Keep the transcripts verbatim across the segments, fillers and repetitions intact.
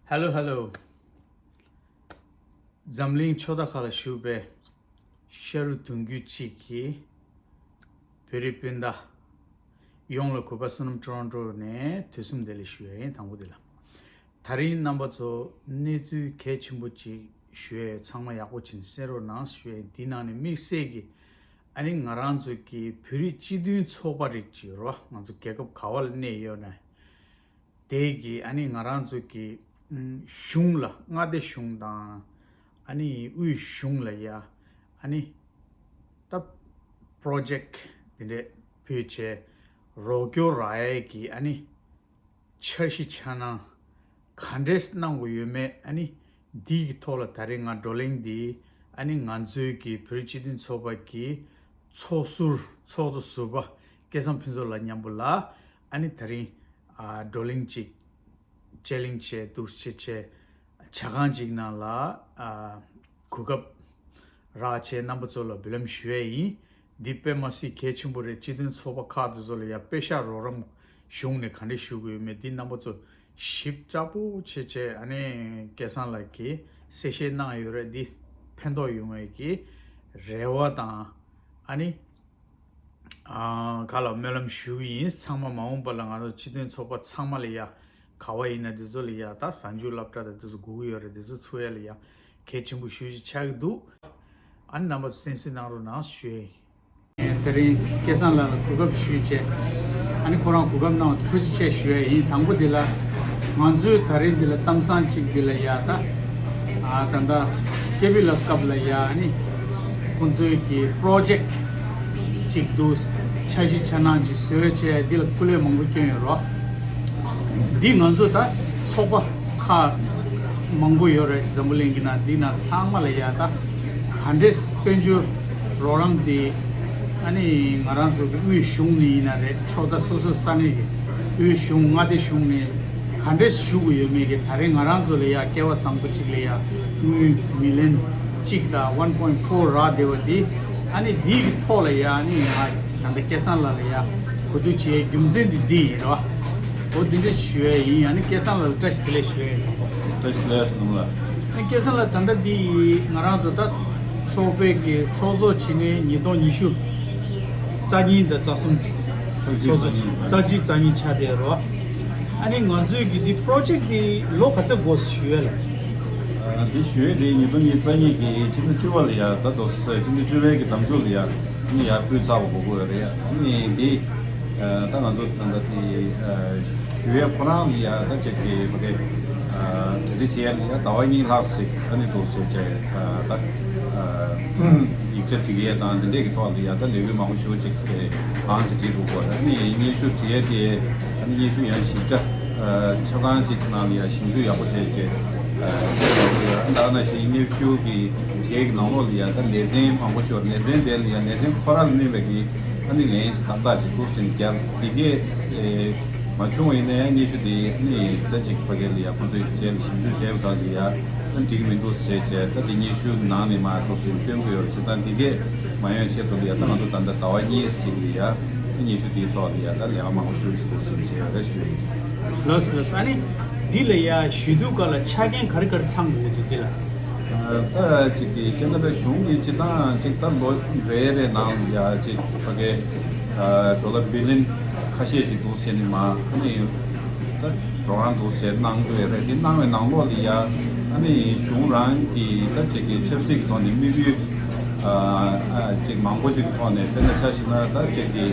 Hello hello. འཛམ་གླིང་ཕྱོགས་མཐའ་ཁག་ལ་བཞུགས་པའི་ཤ་རུས་གདུང་རྒྱུད་གཅིག་གི་བོད་རིགས་སྤུན་ཟླ་ཡོངས་ལ་གུས་པ་བསོད་ནམས་ཊོ་རོན་ཊོ་ནས་དུས་གསུམ་བདེ་ལེགས་ཞུ་ཡ་ཡིན། དང་པོ་དེ་ལ། ད་རིང་རྣམ་པ་ཚོ་གནས་ཚུལ་གལ་ཆེན་པོ་གཅིག་ཞུ་ཡ་ཡོད། ཚང་མ་ཡག་པོ་བྱས་ནས་གསན་རོགས་གནང་ཞུ་ཡ་ཡིན། འདི་ནང་ནས་དམིགས་བསལ་གྱི་ཨ་ནི་ང་རང་ཚོ་གི་བོད་རིགས་སྤྱི་མཐུན་ཚོགས་པ་རིགས་ཅིག་ཡོད་རེད་བ། ང་ཚོ་རྒྱལ་ཁབ་ག་བ་ལ་གནས་ཡོད་ན། དེ་གི་ཨ་ནི་ང་རང་ཚོ་གི་ཨམ་གཞུང་ལ། མངའ་སྡེ་གཞུང་དང་ཨ་ནི་དབུས་གཞུང་ལ་ཡ་ཨ་ནི་ད་པྲོ་ཇེཀ་དེ་འདྲས་ཕུལ་བྱས་རོགས་སྐྱོར་རག་ཡས་ཀྱི་ཨ་ནི་འཆར་གཞི་འཆར་སྣང་ག་འདྲས་གནང་དགོས་ཡོད་མེད། ཨ་ནི་འདི་གི་ཐོག་ལ་ད་རེས་ང་བགྲོ་གླེང་འདི་ཨ་ནི་ང་ཚོའི་གི་བོད་རིགས་སྤྱི་མཐུན་ཚོགས་པ་གི་ཚོགས་ཟུར་ཚོགས་གཙོ་ཟུར་པ་སྐལ་བཟང་ཕུན་ཚོགས་ལགས་མཉམ་པོ་ལ་ཨ་ནི་ད་རིང་ཨ་བགྲོ་གླེང་ཅིག་དཔྱད་གླེང་བྱས་འདུག་སེ་བྱས་བྱས་ཇ་ཁང་ཅིག་ནང་ལ་ཨ་གོ་སྐབས་རག་བྱས་རྣམ་པ་ཚོ་ལ་འབུལ་ལམ་ཞུ་ཡས་ཡིན། འདི་དཔེ་མ་སྲིད་གལ་ཆེན་པོ་རེད། སྤྱི་མཐུན་ཚོགས་པ་ཁག་དེ་ཚོ་ལ་ཡ་དཔེ་ཤག་རོགས་རམ་གཞུང་ནས་ག་འདྲས་ཞུ་དགོས་ཡོད་མེད་འདི་རྣམ་པ་ཚོ་ཞིབ་ཚགས་པོ་བྱས་བྱས་ཨ་ནི་སྐལ་བཟང་ལགས་ཀྱིས་གསལ་བཤད་གནང་ཡོད་རེད། འདི་ཕན་ཐོགས་ཡོང་བའི་གི་རེ་བ་དང་ཨ་ནི་ཨ་ག་ལ་སྨོན་ལམ་ཞུ་གི་ཡིན། ཚང་མ་མ་འོངས་པ་ལ་ང་ཚོ་སྤྱི་མཐུན་ཚོགས་པ་ཚང་མ་ལ་ཡ་ག་བ་ཡིན་ན་འདི་ཚོ་ལ་ཡ་ད་གཟའ་མཇུག་སློབ་གྲྭ་དང་འདི་ཚོ་དགོས་ཀྱི་ཡོད་རེད། འདི་ཚོ་ཚུགས་ཡ་ལ་ཡ་གལ་ཆེན་པོ་ཞེ་པོ་ཅིག་ཆགས་ཀྱི་འདུག་ཨ་ནི་རྣམ་པ་ཚོ་གསན་གཟིགས་གནང་རོགས་གནང་ཞུ་ཡ་ཡིན། དེ་རིང་སྐལ་བཟང་ལགས་ལ་གོ་སྐབས་ཞུས་བྱས་ཨ་ནི་ཁོ་རང་གོ་སྐབས་གནང་བ་ཐུགས་རྗེ་ཆེ་ཞུ་ཡ་ཡིན། དང་པོ་འདི་ལ་ང་ཚོས་ད་རེས་འདི་ལ་གཏམ་བཟང་གཅིག་འདི་ལ་ཡ་ད་ཨ་ད་ལྟ་ཀེ་པི་ལ་སྐབས་ལ་ཡ་ཨ་ནི་ཁོང་ཚོའི་གི་པྲོ་ཇེཀ་གཅིག་འདུག་འཆར་གཞི་འཆར་སྣང་གཅིག་བཟོས་བྱས་འདི་ལ་སྐུ་ལས་མང་པོ་བསྐྱོན་ཡོད་རོགས། འདི་ང་ཚོ་ད་ཚོགས་པ་ཁག་མང་པོ་ཡོད་རེད། འཛམ་བུ་གླིང་གི་ནང་འདི་ནང་ཚང་མ་ལ་ཡ་ད་ག་འདྲས་དཔལ་འབྱོར་རོགས་རམ་འདི་ཨ་ནི་ང་རང་ཚོ་གི་དབུས་གཞུང་ནས་ཡིན་ན་རེད། ཕྱོགས་མཐའ་སོ་སོའི་ས་གནས་ཀྱི་དབུས་གཞུང་མངའ་སྡེ་གཞུང་ནས་ག་འདྲས་ཞུ་དགོས་ཡོད་མེད་ཀྱི་ད་རེས་ང་རང་ཚོ་ལ་ཡ་སྐལ་བ་བཟང་པོ་གཅིག་ལ་ཡ་དངུལ་མི་ལན་གཅིག་དང་ཝན་པོ་ཡིན་ཕོར་རག་བསྡད་པ་འདི་ཨ་ནི་འདི་གི་ཐོག་ལ་ཡ་ཨ་ནི་ང་ད་ལྟ་སྐལ་བཟང་ལགས་ལ་ཡ་གོ་བསྡུར་བྱེད་ཡའི་རྒྱུ་མཚན་འདི་འདི་ཡིན་རོ། འོ་འདི་འདྲ་ཞུ་ཡ་ཡིན། ཨ་ནི་སྐལ་བཟང་ལགས་ལ་བཀྲ་ཤིས་བདེ་ལེགས་ཞུ་ཡ་ཡིན། བཀྲ་ཤིས་བདེ་ལེགས་ནོར་བུ་ལགས། ཨ་ནི་སྐལ་བཟང་ལགས་ད་ལྟ་འདི་ང་རང་ཚོ་ད་ཚོགས་པའི་གི་ཚོགས་གཙོ་བྱས་ནས་ཉིས་སྟོང་ཉི་ཤུ་རྩ་གཉིས་དང་རྩ་གསུམ་ཚོགས་གཙོ་བྱས་ནས་རྩ་གཅིག་རྩ་གཉིས་ཆགས་བསྡད་རོ། ཨ་ནི་ང་ཚོའི་གི་འདི་པྲོ་ཇེཀ་འདི་ལོ་ག་ཚོད་འགོར་ཞུ་ཡ་ལ། ཨ་འདི་ཞུ་ཡ་འདི་ཉིས་སྟོང་ཉི་ཤུ་རྩ་གཉིས་ཀྱི་ཕྱི་ཟླ་བཅུ་པ་ལ་ཡ་ད་དོ་སོ་སོའི་ཕྱི་ཟླ་བཅུ་པའི་གི་ཟླ་མཇུག་ལ་ཡ་ནི་ཡར་ཕུལ་ཚར་བ་གོ་གི་ཡོད་རེད། ཨ་ནི་འདི་ཨ་ད་ང་ཚོ་ད་ལྟ་དེ་ཨ་ཞུ་ཡ་ཁོ་རང་ལ་ཡ་ད་ཅིག་གི་ཕ་གི་ཨ་གྲ་སྒྲིག་བྱེད་ཡ་ལ་ཡ་ཟླ་བ་གཉིས་ལྷག་ཅིག་ཨ་ནི་འདུག་ཟེར་བྱས་ཨ་ད་ཨ་ཡིག་ཆ་སྒྲིག་ཡས་དང་འདི་འདྲས་ཀྱི་ཐོག་ལ་ཡ་ད་ལས་འགུལ་མང་པོ་ཞེ་པོ་ཅིག་གང་ཅིག་སྒྲིག་དགོས་གོ། ཨ་ནི་སྙན་ཞུ་བྲིས་ཡས་དེ་ཨ་ནི་སྙན་ཞུ་ཡང་ཞིབ་ཕྲ་ཨ་ཆ་ཚང་ཅིག་ནང་ལ་ཡ་ཞིབ་འཇུག་ཡག་པོ་བྱས་བྱས་ཨ་ད་ནང་བཞིན་སྙན་ཞུ་གི་དེ་གི་ནང་ལོགས་ལ་ཡ་ད་ལེ་ཚན་མང་པོ་ཤོར། ལེ་ཚན་དེ་ལ་ཡ་ལེ་ཚན་ཁོ་རང་ལ་གནོད་པའི་གི་ཨ་ནི་ལན་ཞིག་ཏག་ཏག་ཅིག་འདུག་ཟེར་ནས་བརྒྱབ། དེ་གས་ཨེ་མ་བྱུང་བ་ཡིན་ན་ཡང་སྙན་ཞུ་དེ་ཨ་ནི་ད་ཅིག་ཕ་གི་ལ་ཡ་ཁོང་ཚོའི་རྗེས་ལ་ཞིབ་འཇུག་བྱས་པ་དག་ལ་ཡ་ཨ་འགྲིག་གི་མི་འདུག་ཟེར་བྱས་ད་དེ་སྙན་ཞུ་ནང་ནས་མར་འདུག་ཟེར་ནས་སྟོན་གི་ཡོད་རེད། བྱས་ཙང་དེ་གས་མ་ཡོང་ཆེད་དུ་ལ་ཡ་ད་ང་ཚོ་ད་ལྟ་ཟླ་བ་གཉིས་ཟིན་ལ་ཡ་ཨ་སྙན་ཞུ་དེའི་ཐོག་ལ་ཡ་ད་ལས་ཀ་མང་པོ་ཞུ་ཞིག་འདུག་ཟེར་བྱས་ཡ་ད་ཞུ་ཡིན། ལགས་སོ་ལགས་སོ། ཨ་ནི་འདི་ལ་ཡ་ཞུ་དུས་སྐབས་ལ་ཆ་རྐྱེན་ག་རེ་ག་རེ་ཚང་དགོས་འདུག་འདི་ལ། ད་ཅིག་གི་ཁེ་ན་ཌ་གཞུང་གིས་སྤྱིར་བཏང་ཅིག་ད་ལོ་རེ་རེ་ནང་ལ་ཡ་ཅིག་ཕ་གི་ཌོ་ལར་བི་ལི་ཡོན་ཁ་ཤས་ཅིག་འདུག་ཟེར་ནས་མར་ཨ་ནི་ད་རོགས་རམ་འདུག་ཟེར་གནང་གི་ཡོད་རེད། དེ་གནང་བའི་ནང་ལོགས་ལ་ཡ་ཨ་ནི་གཞུང་རང་གིས་ད་ཅིག་གི་ཆབ་སྲིད་ཀྱི་ཐོག་ནས་དམིགས་ཡུལ་ཨ་ཨ་ཅིག་མང་པོ་ཅིག་གི་ཐོག་ནས་དཔེར་ན་ཆ་བཞག་ན་ད་ཅིག་གི་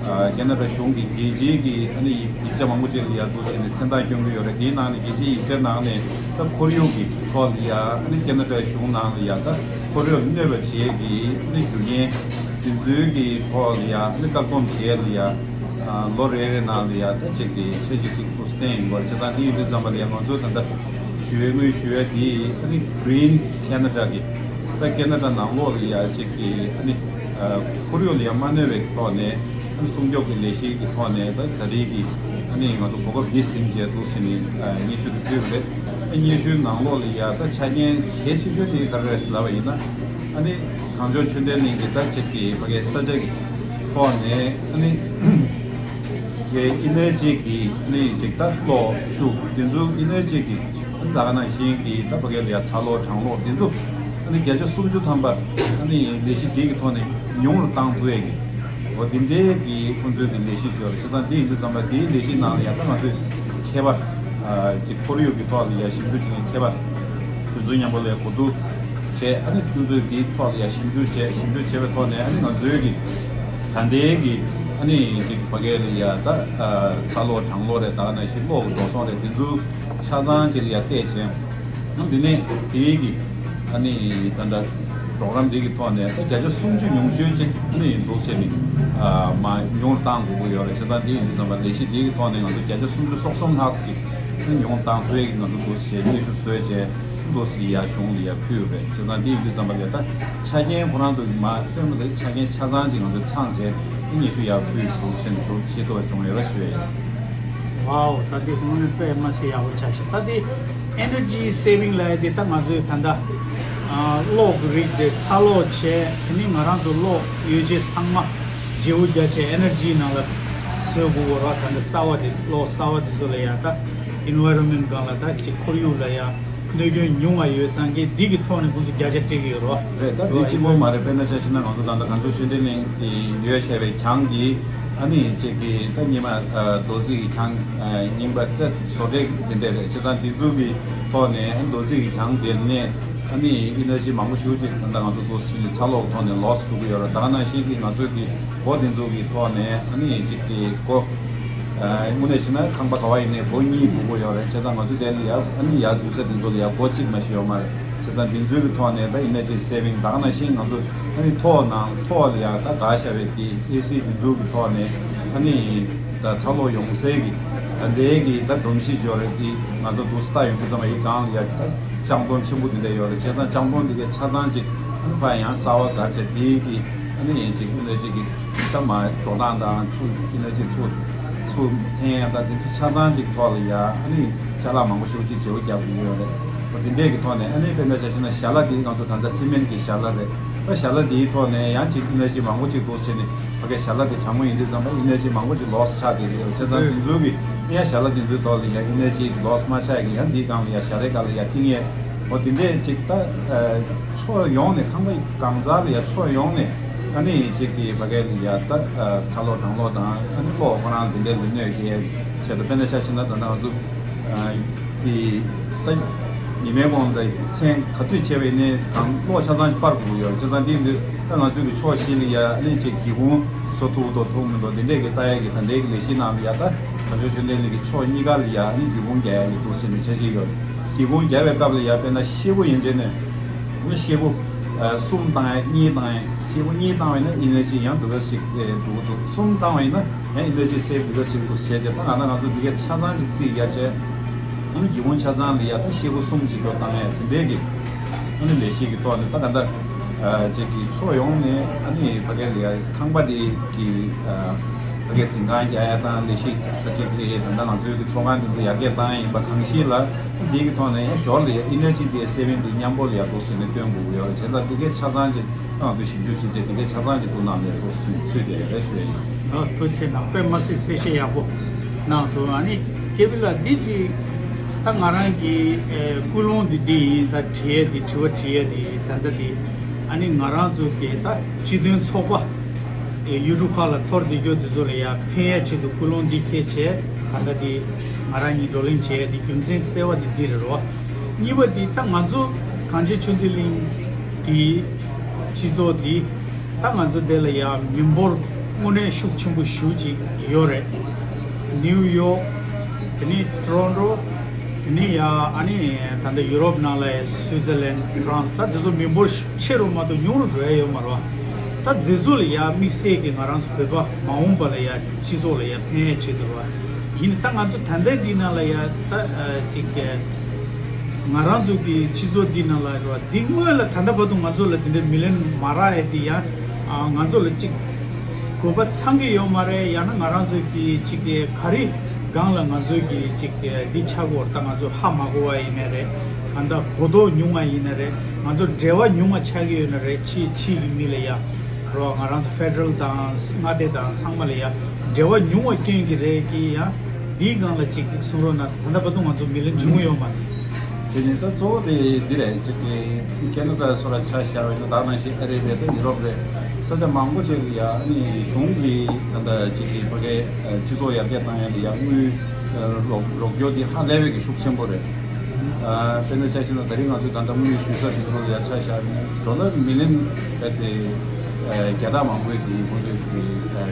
ཨ་ཁེ་ན་ཌ་གཞུང་གིས་རྒྱལ་སྤྱིའི་གི་ཨ་ནི་ཡིག་ཡིག་ཆ་མང་པོ་ཅིག་ལ་ཡ་འདུག་ཟེར་ནས་མཚན་རྟགས་བསྐྱོན་གྱི་ཡོད་རེད། དེའི་ནང་ནས་རྒྱལ་སྤྱིའི་ཡིག་ཆ་ནང་ནས་ད་ཁོར་ཡུག་གི་ཐོག་ལ་ཡ་ཨ་ནི་ཁེ་ན་ཌ་གཞུང་ནང་ལ་ཡ་ད་ཁོར་ཡུག་གནོད་པ་བྱེད་ཀྱི་ཨ་ནི་རྒྱུ་རྐྱེན་དེ་ཚོའི་གི་ཐོག་ལ་ཡ་ཨ་ནི་བཀག་སྡོམ་བྱེད་ཡ་ལ་ཡ་ཨ་ལོ་རེ་རེ་ནང་ལ་ཡ་ད་ཅིག་གི་འཆར་གཞི་ཅིག་ཏུ་བཏིང་ཡོད་པ་རེད། བྱས་ཙང་དེ་ཡིན་དུས་ཙམ་པ་ལ་ཡ་ང་ཚོ་ད་ལྟ་ཞུ་ཡ་དངུལ་ཞུ་ཡ་དེ་ཨ་ནི་Green Canada་གི་ད་ཁེ་ན་ཌ་ནང་ལོགས་ལ་ཡ་ཅིག་གི་ཨ་ནི་ཨ་ཁོར་ཡུག་ལ་ཡ་མ་གནོད་པའི་ཐོག་ནས་ཨ་ནི་སྲུང་སྐྱོབ་ཀྱི་ལས་གཞི་གི་ཐོག་ནས་ད་ད་རེས་ཀྱི་ཨ་ནི་ང་ཚོ་གོ་སྐབས་འདི་ཟིན་བྱས་འདུག་ཟེར་ནས་ཨ་སྙན་ཞུ་དེ་ཕུལ་བ་རེད། ཨ་སྙན་ཞུའི་ནང་ལོགས་ལ་ཡ་ད་ཆ་རྐྱེན་གལ་ཆེ་ཤོས་དེ་ག་རེ་རེད་ཟེར་ལབ་པ་ཡིན་ན་ཨ་ནི་གངས་ལྗོངས་ཆོས་ལྡན་གླིང་གི་ད་ཅིག་གི་ཕ་གའི་ས་ཆ་གི་ཐོག་ནས་ཨ་ནི་གའི་ཨི་ནར་ཇི་གི་ཨ་ནི་ཅིག་ད་གློག་ཆུ་དེ་ཚོ་ཨི་ནར་ཇི་གི་ཨ་ ད་ག་ནང་བཞིན་གྱི་ད་ཕ་གིར་ཡ་ཚ་གློག་གྲང་གློག་འདི་ཚོ་ཨ་ནི་བརྒྱ་ཆ་སུམ་ཅུ་ཐམ་པ་ཨ་ནི་ལས་གཞི་འདི་གི་ཐོག་ནས་ཉུང་རུ་བཏང་ཐུབ་ཡས་ཀྱི་འོ་འདི་འདྲའི་གི་ཁོང་ཚོའི་གི་ལས་གཞི་བྱོས་རེད། བྱས་ཙང་འདི་ཡིན་དུས་ཙམ་པ་འདིའི་ལས་གཞི་ནང་ལ་ཡ་ད་ང་ཚོས་མཁས་པ་ཅིག་ཁོར་ཡུག་གི་ཐོག་ལ་ཡ་ཞིབ་འཇུག་བྱེད་མཁན་མཁས་པ་དེ་ཚོ་མཉམ་པོ་ལ་ཡ་གོ་བསྡུར་བྱས། ཨ་ནི་ཁོང་ཚོས་འདིའི་ཐོག་ལ་ཡ་ཞིབ་འཇུག་བྱས། ཞིབ་འཇུག་བྱས་པའི་ཐོག་ནས་ཨ་ནི་ང་ཚོའི་གི་ད་ལྟའི་གི་ཨ་ནི་ཅིག་ཕ་གིར་ལ་ཡ་ད་ཚ་གློག་གྲང་གློག་རེད། ད་ག་ནང་བཞིན་གློག་གི་འགྲོ་སོང་རེད། འདི་ཚོ་ཆ་ཚང་ཅིག་ལ་ཡ་བལྟས་བྱས། ཨ་འདི་ནས་དེའི་གི་ཨ་ནི་ད་ལྟ་པྲོག་རམ་འདི་གི་ཐོག་ནས་ད་བརྒྱ་ཆ་སུམ་ཅུ་ཉུང་ཤོས་ཅིག་ཨ་ནི་འདུག་ཟེར་ནས་ཨ་མ་ཉུང་བཏང་དགོས་ཀྱི་ཡོད་རེད། བྱས་ཙང་འདི་ཡིན་དུས་ཙམ་པ་ལས་གཞི་འདི་གི་ཐོག་ནས་ང་ཚོ་བརྒྱ་ཆ་སུམ་ཅུ་སོ་གསུམ་ལྷག་ཅིག་ཨ་ནི་ཉུང་བཏང་ཐུབ་ཡས་ཀྱི་ང་ཚོ་འདུག་ཟེར་སྙན་ཞུ་བཟོས་བྱས་འདུག་ཟེར་ཡ་གཞུང་ལ་ཡ་ཕུལ་ཡོད་རེད། བྱས་ཙང་འདི་ཡིན་དུས་ཙམ་པ་ལ་ད་ཆ་རྐྱེན་ཁོ་རང་ཚོ་གི་མ་སྟོན་པ་དེ་ཆ་རྐྱེན་ཆ་ཚང་ཅིག་ང་ཚོས་ཚང་བྱས་ཨ་ནི་སྙན་ཞུ་ཡ་ཕུལ་འདུག་ཟེར་ནས་ཞུ་ཆེད་དུ་བྱུང་ཡོད་རེད་ཞུ་ཡ་ཡིན། ཝའོ། ད་འདི་དངོས་གནས་དཔེ་མ་སྲིད་ཡག་པོ་ཆགས་ཤག་ད་འདི་ཨེ་ནར་ཇི་སེ་བིང་ལབ་ཡ་དེ་ད་ང་ཚོས་ད་ལྟ་ཨ་གློག་གི་རིགས་དེ་ཚ་གློག་བྱས། དེ་ནི་ང་རང་ཚོ་གློག་ཡོ་བྱད་ཚང་མ་བརྗེ་པོ་རྒྱག་བྱས་ཨེ་ནར་ཇི་ནང་ལ་བཟོ་དགོས་ཀྱི་རེད། ད་ལྟ་གསར་པ་དེ་གློག་གསར་པ་དེ་ཚོ་ལ་ཡ་ད་ཨེན་ཝའི་རོན་མེན་ཊི་སྒང་ལ་ད་ཅིག་ཁོར་ཡུག་ལ་ཡ་གནོད་སྐྱོན་ཉུང་བ་ཡོད་ཙང་གི་འདི་གི་ཐོག་ནས་ཁོང་ཚོ་བརྒྱ་ཆ་སྤྲད་ཀྱི་ཡོད་རེད། རེད། ད་འདི་གཅིག་པོ་མ་རེད། དཔེར་ན་ཆ་བཞག་ན་ང་ཚོ་ད་ལྟ་གངས་ལྗོངས་ཆོས་ལྡན་གླིང་གི་ཡོད་བཤད་པའི་གྱང་འདི་ཨ་ནི་ཅིག་གི་ད་སྔོན་མ་ཨ་རྡོ་རྩིག་གི་གྱང་ཨ་རྙིང་པ་ད་བཟོ་གྲྭའི་འདི་འདྲ་རེད། བྱས་ཙང་འདི་ཚོ་གི་ཐོག་ནས་རྡོ་རྩིག་གི་གྱང་དེ་ནས་ཨ་ནི་ཨེ་ནར་ཇི་མང་པོ་ཞེ་པོ་ཅིག་ད་ལྟ་ང་ཚོ་འདུག་སེ་ཚ་གློག་ཐོག་ནས་ལོ་སི་འགྲོ་གི་ཡོད་རེད། ད་ག་ནང་བཞིན་གྱི་ང་ཚོ་གི་སྒོ་དེ་ཚོ་གི་ཐོག་ནས་ཨ་ནི་ཅིག་གི་སྒོ་ཨ་དངོས་གནས་བྱས་ན་ཁང་པ་ག་བ་ཡིན་ནའི་སྒོ་གཉིས་དགོས་ཀྱི་ཡོད་རེད། བྱས་ཙང་ང་ཚོ་དེ་ལ་ཡ་ཨ་ནི་ཡར་འཛུལ་ས་དེ་ཚོ་ལ་ཡ་སྒོ་གཅིག་མ་ཞིག་ཡོད་མ་རེད། བྱས་ཙང་དེ་ཚོའི་གི་ཐོག་ནས་ད་ཨེ་ནར་ཇི་སེ་བིང་ད་ག་ནང་བཞིན་ང་ཚོ་ཨ་ནི་ཐོག་ནང་ཐོག་ལ་ཡ་ད་དགའ་ཤ་བའི་དེ་ཨེ་སི་དེ་ཚོའི་གི་ཐོག་ནས་ཨ་ནི་ད་ཚ་གློག་ཡོང་སའི་གི་ད་ལྟའི་གི་ད་སྒྲོམ་གཞི་འབྱོར་རེད། དེ་ང་ཚོ་འདུག་སེ་ལྟ་ཡོང་དུས་ཙམ་པ་ཡི་སྒང་ལ་ཡ་ད་ལྕང་སྡོང་ཆེན་པོ་དེ་འདྲ་ཡོད་རེད། བྱས་ཙང་ལྕང་སྡོང་དེ་གའི་ཆ་ཚང་ཅིག་ཨ་ནི་ཕར་ཡང་གསར་པ་བསྒར་བྱས་དེའི་གི་ཨ་ནི་ཡིན་ཅིག་ཨེ་ནར་ཇི་གི་ད་མ་འགྲོ་སྟངས་དང་ཚུར་ཨེ་ནར་ཇི་ཚུར་ཚུར་འཐེན་ཡ་ད་དེ་ཚོ་ཆ་ཚང་ཅིག་ཐོག་ལ་ཡ་ཨ་ནི་ཅ་ལག་མང་པོ་ཞེ་པོ་ཅིག་བརྗེ་པོ་རྒྱག་དགོས་ཀྱི་ཡོད་རེད། འོ་དེ་འདྲས་ཀྱི་ཐོག་ནས་ཨ་ནི་དཔེར་ན་ཆ་བཞག་ན་ཞལ་ལག་དེ་ང་ཚོ་ད་ལྟ་སི་མེན་གྱི་ཞལ་ལག་རེད། ད་ཞལ་ལག་དེའི་ཐོག་ནས་ཡང་ཅིག་ཨེ་ནར་ཇི་མང་པོ་ཅིག་འདུག་བྱས་ནས་ཕ་གའི་ཞལ་ལག་དེ་གྲང་མོ་ཡིན་དུས་ཙམ་པ་ཨེ་ནར་ཇི་མང་པོ་ཅིག་ལོ་སི་ཆགས་བསྡད་ཀྱི་ཡོད། བྱས་ཙང་དེ་ཚོའི་གི་ཡང་ཞལ་ལག་དེ་ཚོའི་ཐོག་ལ་ཡང་ཨེ་ནར་ཇི་ལོ་སི་མ་ཆགས་ཀྱི་ཡང་འདིའི་སྒང་ལ་ཡང་ཞལ་ལག་སྒང་ལ་ཡང་བཏིང་ཡས། འོ་དེ་འདྲས་ཅིག་ད་ཕྱོགས་ཡོངས་ནས་ཁང་པ་གང་ཚང་ལ་ཡང་ཕྱོགས་ཡོངས་ནས་ཨ་ནི་ཅིག་གི་ཕ་གའི་ལ་ཡ་ད་ཚ་གློག་གྲང་གློག་དང་ཨ་ནི་གློག་ཁོ་རང་དེ་འདྲས་ལ་གནོད་སྐྱེལ་ཆེད་དུ་དཔེར་ན་ཆ་བཞག་ན་ད་ལྟ་ང་ཚོ་དེ་ད་ཉི་མའི་གོང་ད་མཚན་ག་དུས་བྱས་པ་ཡིན་ནའི་གང་གློག་ཆ་ཚང་ཞིག་སྤར་དགོས་ཀྱི་ཡོད་རེད། བྱས་ཙང་དེ་འདི་ད་ང་ཚོའི་གི་ཕྱོགས་བཞི་ལ་ཡ་ཨ་ནི་ཅིག་སྒེའུ་ཁུང་བཟོ་ཐུབ་འདུག་ཐུབ་མི་འདུག་དེ་འདྲས་ཀྱི་ལྟ་ཡ་གི་ད་ལྟའི་གི་ལས་གཞི་ནང་ལ་ཡ་ད་གངས་ལྗོངས་ཆོས་ལྡན་གླིང་གི་ཕྱོགས་གཉིས་ཀ་ལ་ཡ་ཨ་ནི་སྒེའུ་ཁུང་རྒྱག་ཡ་གི་འདུག་ཟེར་ནས་འཆར་གཞི་ཡོད་རེད། སྒེའུ་ཁུང་རྒྱག་པའི་སྐབས་ལ་ཡ་དཔེར་ན་ཤེལ་སྒོ་ཡན་ཆད་ནས་ཨ་ནི་ཤེལ་སྒོ་གསུམ་བཏང་ཡ་གཉིས་བཏང་ཡ་ཤེལ་སྒོ་གཉིས་བཏང་བ་ཡིན་ན་ཨེ་ནར་ཇི་ཡང་འདུག་ག་ཞིག་འགྲོ་གི་འདུག་གསུམ་བཏང་བ་ཡིན་ན། ཡང་ཨེ་ནར་ཇི་སེབ་འདི་ག་ཅིག་ཏུ་བྱས་རྗེས་ད་ང་ད་ང་ཚོ་འདི་གའི་ཆ་ཚང་གི་རྩིས་བརྒྱབ་བྱས། ཨ་ནི་སྒེའུ་ཁུང་ཆ་ཚང་ལ་ཡ་ད་ཤེལ་སྒོ་གསུམ་ཅིག་སྐྱོར་བཏང་ཡས་དེ་འདྲས་ཀྱི་ཨ་ནི་ལས་གཞི་གི་ཐོག་ནས་ད་ག་འདྲ་ཅིག་གི་ཕྱོགས་ཡོངས་ནས་ཨ་ནི་ཕ་གའི་ལ་ཡ་ཁང་པ་འདི་གི་ཕ་གའི་འཛིན་ཁང་རྒྱག་ཡ་དང་ལས་གཞི་ད་ཅིག་གི་ད་ལྟ་ང་ཚོའི་གི་ཚོགས་ཁང་འདི་ཚོ་ཡར་རྒྱས་བཏང་ཡ་ཡིན་པ་གང་ཞིག་ལ་འདི་གི་ཐོག་ནས་ཡང་ཞོར་ལ་ཡ་ཨེ་ནར་ཇི་འདི་སེ་བིང་འདི་མཉམ་པོ་ལ་ཡ་འདུག་ཟེར་ནས་སྟོན་དགོས་ཀྱི་ཡོད་རེད། བྱས་ཙང་འདི་གའི་ཆ་ཚང་ཅིག་ང་ཚོས་ཞིབ་འཇུག་བྱས་རྗེས་དེ་གའི་ཆ་ཚང་གཅིག་ཏུ་ནང་ལས་ཏོག་ཙམ་ཚུད་བསྡད་ཡོད་རེད་ཞུ་ཡ་ཡིན། ལགས་ཐུགས་རྗེ་ཆེ་གནང་། དཔེ་མ་སྲིད་གསལ་བཤད་ཡག་པོ་གནང་སོང་། ཨ་ནི་ཀེ་པི་ལགས་འདི་ཅིག་ད་ང་རང་གི་ཨེ་ཀུན་སློང་འདི་འདི་ཡིན། ད་དྲི་ཡ་འདི་དྲི་བ་དྲི་ཡ་འདི་ད་ལྟ་འདི་ཨ་ནི་ང་རང་ཚོ་གི་ད་སྤྱི་མཐུན་ཚོགས་པ་ཨེ་ཡུལ་གྲུ་ཁག་ལ་འཐོར་བསྡད་རྒྱུ་འདི་ཚོ་ལ་ཡ་ཕན་ཡ་ཆེད་དུ་ཀུན་སློང་འདི་འཁྱེར་བྱས་ད་ལྟ་འདི་ང་རང་གཉིས་བགྲོ་གླེང་བྱས་ཡ་འདི་རྒྱུ་མཚན་ལྟེ་བ་འདི་འདི་རེད་རོ། གཉིས་པ་འདི་ད་ང་ཚོ་གངས་ཅན་ཆོས་ལྡན་གླིང་གི་སྤྱི་ཚོགས་འདི་ད་ང་ཚོ་འདི་ལ་ཡང་མི་འབོར་དངོས་གནས་ཤུགས་ཆེན་པོ་ཞེ་ཅིག་ཡོད་རེད། ནིའུ་ཡོག་དེ་ནས་ཊོ་རོན་ཊོ། དེ་ནས་ཡང་ཨ་ནི་ད་ལྟ་ཡུ་རོབ་ནང་ལ་སུའི་ཙར་ལན་ཕ་རན་སི་ད་དེ་ཚོ་མི་འབོར་ཆེ་རུ་མ་གཏོགས་ཉུང་རུ་འགྲོ་ཡ་ཡོད་མ་རེད་བ། ད་དེ་ཚོ་ལ་ཡང་དམིགས་བསལ་གྱི་ང་རང་ཚོ་བོད་པ་མ་འོངས་པ་ལ་ཡང་སྤྱི་ཚོགས་ལ་ཡང་ཕན་ཡ་ཆེད་དུ་རེད་བ། ཡིན་ད་ང་ཚོ་ད་ལྟའི་འདི་ནང་ལ་ཡང་ད་ཅིག་ང་རང་ཚོ་གི་སྤྱི་ཚོགས་འདི་ནང་ལ་རེད་བ། འདི་སྔོན་ལ་ད་ལྟ་བར་དུ་ང་ཚོ་ལ་འདི་འདྲའི་མི་ལན་མ་རག་ཡ་འདི་ཡང་ང་ཚོ་ལ་ཅིག་གོ་བ་ཚང་གི་ཡོད་མ་རེད། ཡང་ན་ང་རང་ཚོ་གི་ཅིག་ག་རེ་སྒང་ལ་ང་ཚོ་གི་ཅིག་འདི་ཆགས་ཀྱི་ཡོད་རེད། ད་ང་ཚོ་ཧ་མ་གོ་བ་ཡིན་ན་རེད། གང་ལྟར་གོ་རྟོགས་ཉུང་བ་ཡིན་ན་རེད། ང་ཚོ་འབྲེལ་བ་ཉུང་བ་ཆགས་ཀྱི་ཡོད་ན་རེད། ཕྱི་ཕྱི་གི་མི་ལ་ཡ་རོ། ང་རང་ཚོ་ཕེ་ཌ་རལ་དང་མངའ་སྡེ་དང་ཚང་མ་ལ་ཡ་འབྲེལ་བ་ཉུང་བ་སྐྱོན་གྱི་རེད་ཀྱི་ཡ། འདིའི་སྒང་ལ་ཅིག་གསུང་རོགས་གནང་། ད་ལྟ་བར་དུ་ང་ཚོ་མི་ལན་བྱུང་ཡོད་མ་རེད། དེ་ནི་ད་གཙོ་བོ་དེ་འདི་རེད། ཅིག་གི་ཁེ་ན་ཌ་སོགས་ལ་ཆ་བཞག་པ་ཡིན་ན། ད་ནང་བཞིན་ཨ་རི་རེད། ད་ཡུ་རོབ་རེད། ས་ཆ་མང་པོ་ཅིག་ལ་ཡ་ཨ་ནི་གཞུང་གི་ད་ལྟ་ཅིག་གི་ཕ་གའི་སྤྱི་ཚོགས་ཡར་རྒྱས་བཏང་ཡ་ལ་ཡ་དངུལ་རོགས་རོགས་སྐྱོར་དེ་ཧ་ལས་པའི་གི་ཤུགས་ཆེན་པོ་རེད། དཔེར་ན་ཆ་བཞག་ན་ད་རིང་ང་ཚོས་ད་ལྟ་དངུལ་ཞུ་ས་དེ་ཚོ་ལ་ཡ་ཆ་བཞག་ན་ཌོ་ལར་མི་ལི་ཡོན་རྦད་དེ་བརྒྱ་ཕྲག་མང་པོའི་གི་ཁོང་ཚོའི་གི་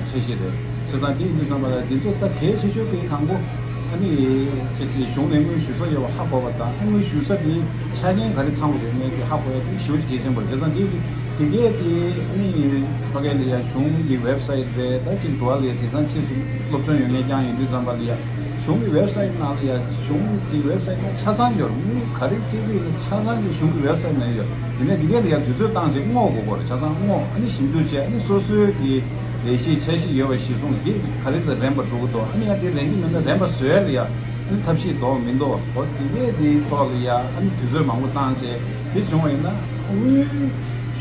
འཆར་གཞི་རེད། བྱས་ཙང་དེ་ཡིན་དུས་ཙམ་པ་ལ་དེ་ཚོ་ད་གལ་ཆེ་ཤོས་དེ་དང་པོ་ཨ་ནི་ཅིག་གི་གཞུང་ནས་དངུལ་ཞུ་ས་ཡོད་པ་ཧ་གོ་བ་དང་། དངུལ་ཞུ་ས་དེ་ཆ་རྐྱེན་ག་རེ་ཚང་དགོས་ཡོད་མེད་དེ་ཧ་གོ་ཡ་དེ་ཞེ་པོ་ཅིག་གལ་ཆེན་པོ་རེད། བྱས་ཙང་དེ་དེ་གས་དེ་ཨ་ནི་ཕ་གི་ལ་ཡ་གཞུང་གི་ཝེབ་སའིཊ་རེད། ད་ཅིག་འདུག་པ་ལ་ཡ་དེང་སང་ཕྱིས་སུ་སློབ་སྦྱོང་ཡོད་མཁན་རྐྱང་ཡིན་དུས་ཙམ་པ་ལ་ཡ་གཞུང་གི་ཝེབ་སའིཊ་ནང་ལ་ཡ་གཞུང་གི་ཝེབ་སའིཊ་ནང་ཆ་ཚང་ཡོད་རེད། དངུལ་ག་རེ་སྤྲད་ཀྱི་ཡིན་ན་ཆ་ཚང་གི་གཞུང་གི་ཝེབ་སའིཊ་ནང་ཡོད། ཡིན་ནའི་དེ་གས་ལ་ཡ་དུས་ཚོད་བཏང་བྱས་བསྔོག་དགོས་ཀྱི་རེད། ཆ་ཚང་བསྔོག་ཨ་ནི་ཞིབ་འཇུག་བྱས། ཨ་ནི་སོ་སོའི་དེ་ལས་གཞི་འཆར་གཞི་ཡོད་པ་གཞིར་བཟུང་འདི་ག་རེ་ལ་རན་པ་འགྲོ་གི་འདུག་ཨ་ནི་ཡང་དེ་རན་གྱི་མིན་ན་རན་པ་བཟོ་ཡ་ལ་ཡ་ཨ་ནི་ཐབས་ཤེས་འདུག་མི་འདུག་འོ་དེ་ནས་དེའི་ཐོག་ལ་ཡ་ཨ་ནི་དུས་ཚོད་མང་པོ་བཏང་བྱས་དེ་བྱུང་བ་ཡིན་ན་དངུལ་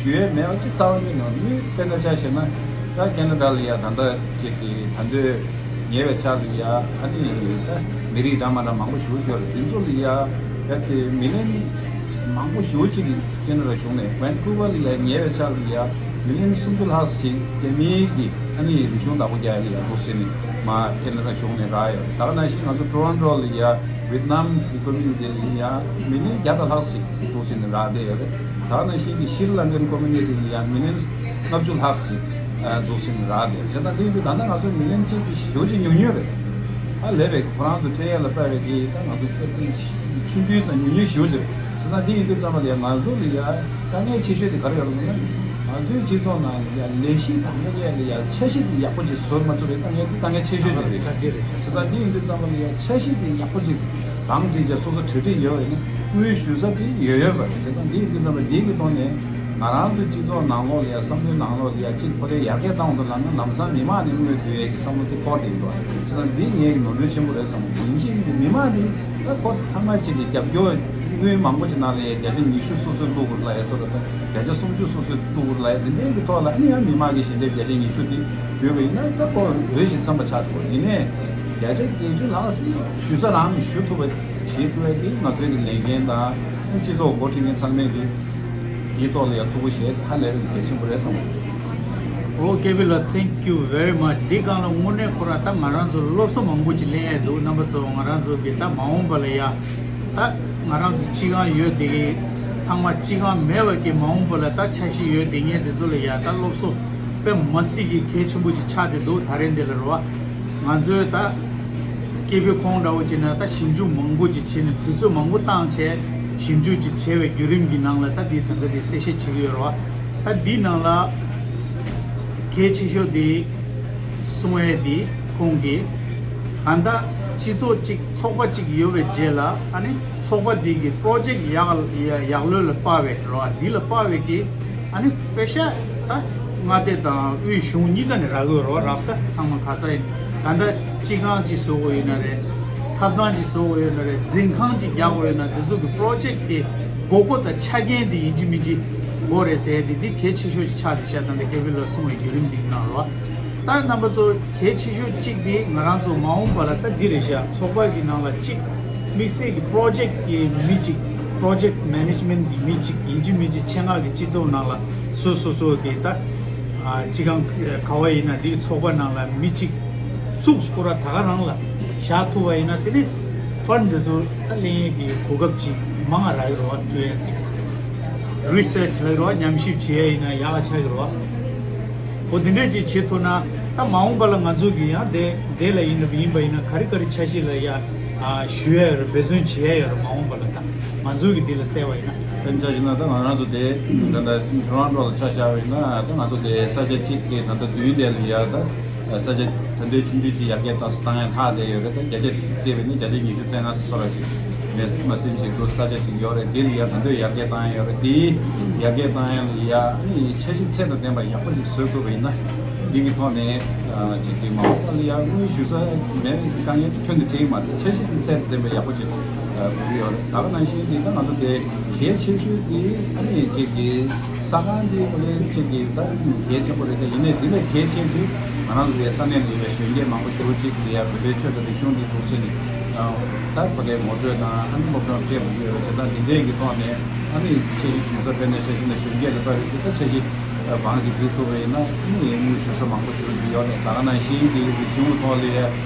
ཞུ་ཡས་མེད་པ་ཅིག་རྩ་བ་ཉིད་ནས་དངུལ། དཔེར་ན་ཆ་བཞག་ན་ད་ཁེ་ན་ཌ་ལ་ཡ་ད་ལྟ་ཅིག་གི་ད་ལྟའི་ཉེ་བའི་ཆར་ལ་ཡ་ཨ་ནི་ད་མི་རིགས་འདྲ་མ་འདྲ་མང་པོ་ཞེ་པོ་ཅིག་ཡོད་རེད། དེ་ཚོ་ལ་ཡ་ཡ་དེ་མི་ལན་མང་པོ་ཞེ་པོ་ཅིག་གི་ཁེ་ན་ཌ་གཞུང་ནས། ཝན་ཀུ་ཝར་ལ་ཡ་ཉེ་བའི་ཆར་ལ་ཡ་མི་ལན་སུམ་ཅུ་ལྷག་ཅིག་རྒྱ་མིའི་གི་ཨ་ནི་རིག་གཞུང་བདག་པོ་རྒྱག་ཡ་ལ་ཡ་འདུག་ཟེར་ནས་མར་ཁེ་ན་ཌ་གཞུང་ནས་རག་ཡོད། ད་ག་ནང་བཞིན་ང་ཚོ་ཊོ་རོན་ཊོ་ལ་ཡ་ཝེད་ནམ་གི་ཀོ་མུ་ནི་ཊི་ལ་ཡ་མི་ལན་བརྒྱ་དང་ལྷག་ཅིག་འདུག་ཟེར་ནས་རག་བསྡད་ཡོད་རེད། ད་ག་ནང་བཞིན་གྱི་ཤྲི་ལང་ཀན་ཀོ་མུ་ནི་ཊི་ལ་ཡ་མི་ལན་ལྔ་བཅུ་ལྷག་ཅིག་འདུག་ཟེར་ནས་རག་བསྡད་ཡོད། བྱས་ཙང་དེ་ཡིན་དུས་ད་ལྟ་ང་ཚོ་མི་ལན་གཅིག་གི་ཞེ་པོ་ཅིག་ཉུང་ཉུང་རེད། ཧ་ལས་པའི་ཁོ་རང་ཚོ་སྤྲད་ཡ་ལ་དཔག་པའི་དེ་ད་ང་ཚོ་ཆུང་ཆུང་དང་ཉུང་ཉུང་ཞེ་པོ་ཅིག་རེད། བྱས་ཙང་དེ་ཡིན་དུས་ཙམ་པ་ལ་ཡ་ང་ཚོ་ལ་ཡ་དཀའ་ངལ་ཆེ་ཤོས་དེ་ག་རེ་ཡོད་རེད་ཟེར་ན། ང་ཚོའི་སྤྱི་ཚོགས་ནང་ལ་ཡ་ལས་གཞི་དང་པོ་གཉེར་ལ་ཡ་འཆར་གཞི་དེ་ཡག་པོ་ཅིག་བཟོ་མ་ཐུབ་པའི་དཀའ་ངལ་དེ་དཀའ་ངལ་ཆེ་ཤོས་ཅིག་རེད། ད་དེ་རེད་ཤག་བྱས་ཙང་དེ་ཡིན་དུས་ཙམ་པ་ལ་ཡ་འཆར་གཞི་དེ་ཡག་པོ་ཅིག་རང་བྲིས་བྱས་སོ་སོ་གྲ་སྒྲིག་ཡོད་པ་ཡིན་ན་དངུལ་ཞུ་ས་དེ་ཡོད་ཡོད་པ་རེད། བྱས་ཙང་དེ་ཡིན་དུས་ཙམ་པ་དེ་གི་ཐོག་ནས་ང་རང་ཚོའི་སྤྱི་ཚོགས་ནང་ལོགས་ལ་ཡ་བསམ་བློའི་ནང་ལོགས་ལ་ཡ་གཅིག་ཁོ་རེ་ཡར་རྒྱས་བཏང་འདུག་ལབ་ན་ལམ་སང་མི་མང་ནས་དངུལ་བསྡུ་ཡས་ཀྱི་བསམ་བློ་དེ་འཁོར་བསྡད་ཀྱི་འདུག་བྱས་ཙང་འདི་ངའི་ནོར་འཁྲུལ་ཆེན་པོ་རེད་བསམ། ཡིན་གཅིག་མིན་གཅིག་མི་མང་འདི་ད་ཁོ་ཐ་མ་གཅིག་གི་རྒྱབ་སྐྱོར་དངུལ་མང་པོ་ཞིག་ནང་ལ་ཡ་བརྒྱ་ཆ་ཉི་ཤུ་སོ་སོས་བླུག་དགོས་ལབ་ཡ་སོགས་ལ་ད་བརྒྱ་ཆ་སུམ་ཅུ་སོ་སོས་བླུག་དགོས་ལབ་ཡ་དེ་འདྲའི་གི་ཐོག་ལ་ཨ་ནི་ཡང་མི་མང་གི་ཞལ་འདེབས་བརྒྱ་ཆ་ཉི་ཤུ་དེ་བསྡུས་པ་ཡིན་ན་ད་ཁོ་འོས་ཤིང་འཚམ་པ་ཆགས་འདུག་ཡིན་ནའི་བརྒྱ་ཆ་བརྒྱད་ཅུ་ལྷག་ཞུ་ས་རང་ཞུ་ཐུབ་པ་བྱེད་ཐུབ་ཡ་དེ་ང་ཚོའི་གི་ལས་འགན་དང་སྤྱི་ཚོགས་འགོ་ཁྲིད་མཁན་ཚང་མས་གི་དེའི་ཐོག་ལ་ཡང་ཐུགས་ཁུར་བཞེས་ཧ་ལས་པའི་གལ་ཆེན་པོ་རེད་བསམ། ཨོ་ཀེ་བི་ལགས། Thank you very much། འདི་སྒང་ལ་དངོས་གནས་ཁོ་རང་ད་ང་རང་ཚོ་སློབ་གསོ་མང་པོ་ཅིག་ལེན་ཡས་འདུག་རྣམ་པ་ཚོ། ང་རང་ཚོ་གི་ད་མ་འོངས་པ་ལ་ཡ་ད་ང་རང་ཚོ་སྤྱི་ཁང་ཡོད་དེ་གི་ཚང་མ་སྤྱི་ཁང་མེད་པ་གི་མ་འོངས་པ་ལ་ད་འཆར་གཞི་ཡོད་དེ་ངས་དེ་ཚོ་ལ་ཡ་ད་སློབ་གསོ་དཔེ་མ་སྲིད་ཀྱི་གལ་ཆེན་པོ་ཅིག་ཆགས་བསྡད་འདུག་ད་རེས་འདི་ལ་རེད་བ། ང་ཚོའི་ད་ཀེ་བི་ཁོང་འདྲ་བོ་བྱས་ན་ད་ཞིབ་འཇུག་མང་པོ་ཅིག་བྱས་ནས་དུས་ཚོད་མང་པོ་བཏང་བྱས་ཞིབ་འཇུག་ཅིག་བྱས་པའི་བརྒྱུད་རིམ་གྱི་ནང་ལ་ད་འདི་ད་ལྟ་འདི་གསལ་བཤད་བྱེད་ཀྱི་ཡོད་རེད་བ། ད་འདི་ནང་ལ་གལ་ཆེ་ཤོས་དེ་གསུང་ཡས་དེ་ཁོང་གིས་གང་ལྟར་སྤྱི་ཚོགས་གཅིག་ཚོགས་པ་གཅིག་ཡོད་པའི་རྗེས་ལ་ཨ་ནི་ཚོགས་པ་འདི་གི་པྲོ་ཇེཀ་ཡག་ཡག་ལོས་ལ་དཔག་པའི་རེད་བ། འདི་ལ་དཔག་པའི་གི་ཨ་ནི་དཔེ་ཤག་ད་མངའ་སྡེ་དང་དབུས་གཞུང་གཉིས་ཀ་ནས་རག་གི་ཡོད་རེད་བ། རག་ས་ཚང་མ་ག་ས་ཡིན། ད་ལྟ་སྤྱི་ཁང་ཅིག་བཟོ་དགོས་ཡོད་ན་རེད། ཐབ་ཚང་ཅིག་བཟོ་དགོས་ཡོད་ན་རེད། འཛིན་ཁང་ཅིག་རྒྱག་དགོས་ཡོད་ན་དེ་ཚོ་གི་པྲོ་ཇེཀ་དེ་དགོས་མཁོ་དང་ཆ་རྐྱེན་དེ་ཡིན་གཅིག་མིན་གཅིག་དགོས་རེད་ཟེར་ཡ་དེ་འདི་གལ་ཆེ་ཤོས་ཅིག་ཆགས་བསྡད་ཤག་ད་ལྟ་ཀེ་བི་ལགས་གསུངས་པའི་བརྒྱུད་རིམ་འདི་ནང་ལ། ད་རྣམ་པ་ཚོ་གལ་ཆེ་ཤོས་གཅིག་དེ་ང་རང་ཚོ་མ་འོངས་པ་ལ་ད་འདི་རེད་ཤག་ཚོགས་པ་གི་ནང་ལ་གཅིག་དམིགས་བསལ་གྱི་པྲོ་ཇེཀ་གི་མི་གཅིག་པྲོ་ཇེཀ་མེ་ནེ་ཇི་མེན་ཊི་གི་མི་གཅིག་ཡིན་གཅིག་མིན་གཅིག་ཆེད་མངགས་ཀྱི་སྤྱི་ཚོགས་ནང་ལ་སོ་སོ་སོ་གི་ད་ཨ་སྤྱི་ཁང་ག་བ་ཡིན་ན་འདི་གི་ཚོགས་པ་ནང་ལ་མི་གཅིག་བཙུགས་སྐོར་ར་ད་ག་རང་ལ་བཞག་ཐུབ་པ་ཡིན་ན་དེ་ནི་ཕན་འདི་ཚོ་ད་ལེན་ཡས་ཀྱི་གོ་སྐབས་ཅིག་མང་ང་རག་གི་རེད་བ། སྤྲོད་ཡ་ཅིག་རི་སར་ཆི་ལབ་ཀྱི་རེད་བ། ཉམས་ཞིབ་བྱེད་ཡ་ཡིན་ན་ཡག་ག་ཆགས་ཀྱི་རེད་བ། འོ་དེ་འདྲས་ཅིག་བྱེད་ཐུབ་ན་ད་མ་འོངས་པ་ལ་ང་ཚོ་གི་ཡང་དེ་དེ་ལ་ཡིན་ན་ཡིན་པ་ཡིན་ན་ག་རེ་ག་རེ་འཆར་གཞི་ལ་ཡ་ཨ་ཞུ་ཡ་ཡོད་རེད། འབད་བརྩོན་བྱེད་ཡ་ཡོད་རེད། མ་འོངས་པ་ལ་ད་ང་ཚོ་གི་དེ་ལ་བལྟས་པ་ཡིན་ན། དཔེར་ན་ཆ་བཞག་ན་ད་ང་རང་ཚོ་དེ་ད་ལྟ་ཊོ་རོན་ཊོ་ལ་ཆ་བཞག་པ་ཡིན་ན་ད་ང་ཚོ་དེ་ས་ཆ་གཅིག་གི་ད་ལྟ་མདུན་དེ་ལ་ཡ་ད་ས་ཆ་ད་ལྟའི་ཆུང་ཆུང་ཅིག་ཡར་རྒྱས་བཏང་སུ་བཏང་ཡ་ལྷག་བསྡད་ཡོད་རེད། ད་བརྒྱ་ཆ་བརྩིས་པ་ཡིན་ན་བརྒྱ་ཆ་ཉི་ཤུ་རྩ་ལྔ་སོ་ལ་ཅིག་མེད་མ་སེམས་ཤིག་འདུག་ས་ཆ་ཅིག་ཡོད་རེད། དེ་ལ་ཡ་ད་ལྟ་ཡར་རྒྱས་བཏང་ཡ་ཡོད་རེད། དེ་ཡར་རྒྱས་བཏང་ཡ་ལ་ཡ་ཨ་ནི་འཆར་གཞི་ཚད་དང་ལྡན་པ་ཡག་པོ་ཅིག་བཟོ་ཐུབ་པ་ཡིན་ན་འདི་གི་ཐོག་ནས་ཅིག་གི་མ་འོངས་པ་ལ་ཡ་དངུལ་ཞུ་ས་མེད་དཀའ་ངལ་ཁྱོན་ནས་འཕྲད་ཀྱི་མ་རེད། འཆར་གཞི་དེ་ཚད་དང་ལྡན་པ་ཡག་པོ་ཅིག་དགོས་ཀྱི་ཡོད་རེད། ད་ག་ནང་བཞིན་གྱི་ད་ང་ཚོ་དེ་གལ་ཆེ་ཤོས་དེ་ཨ་ནི་ཅིག་གི་ས་ཁང་འདི་ཨོ་ལེ་ཅིག་གི་ད་གལ་ཆེན་པོ་རེད། ད་ཡིན་ནའི་འདི་ལས་གལ་ཆེན་ཅིག་ང་རང་ཚོ་ལས་ས་གནས་ལ་ཡོད་པའི་གཞོན་སྐྱེས་མང་པོ་ཞེ་པོ་ཅིག་དེ་ཡ་བོད་པའི་ཆོས་དང་རིག་གཞུང་འདི་འདུག་ཟེར་ནས་ ད་ཕ་གའི་ངོ་སྤྲོད་དང་ཨ་ནི་སློབ་སྦྱོང་སྤྲད་དགོས་ཀྱི་ཡོད་པ་བྱས་ཙང་འདི་འདྲའི་གི་ཐོག་ནས་ཨ་ནི་ཆེད་ཞུ་ཞུ་ས་དཔེར་ན་ཆ་བཞག་ན་གཞོན་སྐྱེས་ལ་ལྟ་བའི་དུས་ད་ཆ་བཞག་བང་ཅིག་སྒྲིག་ཐུབ་པ་ཡིན་ན་ཨ་ནི་དངུལ་ཞུ་ས་མང་པོ་ཞེ་པོ་ཅིག་ཡོད་རེད། ད་ག་ནང་བཞིན་གྱི་རི་ཆུང་ཐོག་ལ་ཡ་